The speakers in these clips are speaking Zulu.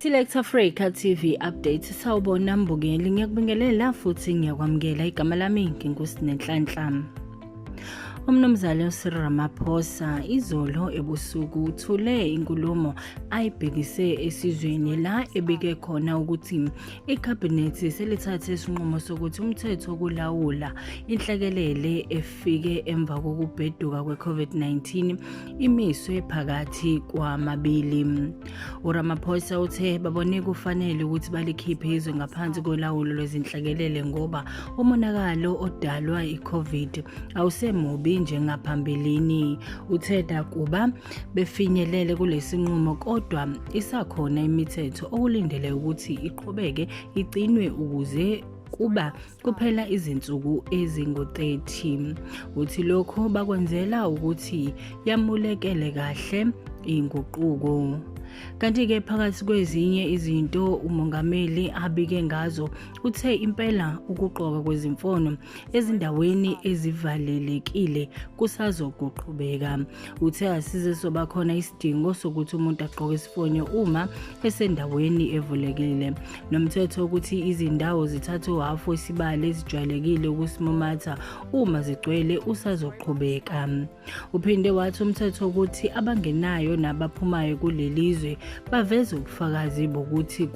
Select Africa TV update. Sawubona mbukeli, ngiyakubingelela futhi ngiyakwamukela. Igama lami nginguSinenhlanhla. Umnumzane uCyril Ramaphosa izolo ebusuku uthule inkulumo ayibhekise esizweni la ebike khona ukuthi ikhabhinethi selithathe isinqumo sokuthi umthetho wokulawula inhlekelele efike emva kokubheduka kwe-COVID-19 imiswe phakathi kwamabili. URamaphosa uthe babone kufanele ukuthi balikhiphe izwe ngaphansi kolawulo lwezinhlekelele ngoba umonakalo odalwa i-COVID awusemubi njengaphambilini. Uthe nakuba befinyelele kulesinqumo kodwa isakhona imithetho okulindele ukuthi iqhubeke igcinwe ukuze kuba kuphela izinsuku ezingu-30. Uthi lokhu bakwenzela ukuthi yamulekele kahle inguquko. Kanti-ke phakathi kwezinye izinto umongameli abike ngazo, uthe impela ukugqoka kwezimfonyo ezindaweni ezivalelekile kusazokuqhubeka. Uthe asize soba khona isidingo sokuthi umuntu agqoke isifonyo uma esendaweni evulekile. Nomthetho ukuthi izindawo zithathe uhhafu wesibalo ezijwayelekile ukusimumatha uma zigcwele usazoqhubeka. Uphinde wathi umthetho ukuthi abangenayo nabaphumayo kuleli zwe baveze ubufakazi bokuthi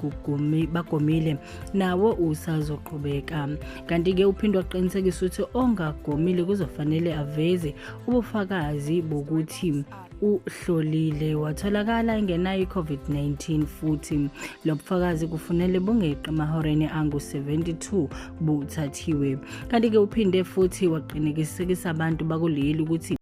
bagomile nawo usazoqhubeka. Kanti-ke uphinde waqinisekisa ukuthi ongagomile kuzofanele aveze ubufakazi bokuthi uhlolile watholakala engenayo i-COVID-19 futhi lo bufakazi kufanele bungeqi emahoreni angu-72 buthathiwe. Kanti-ke uphinde futhi waqinisekisa abantu bakuleli ukuthi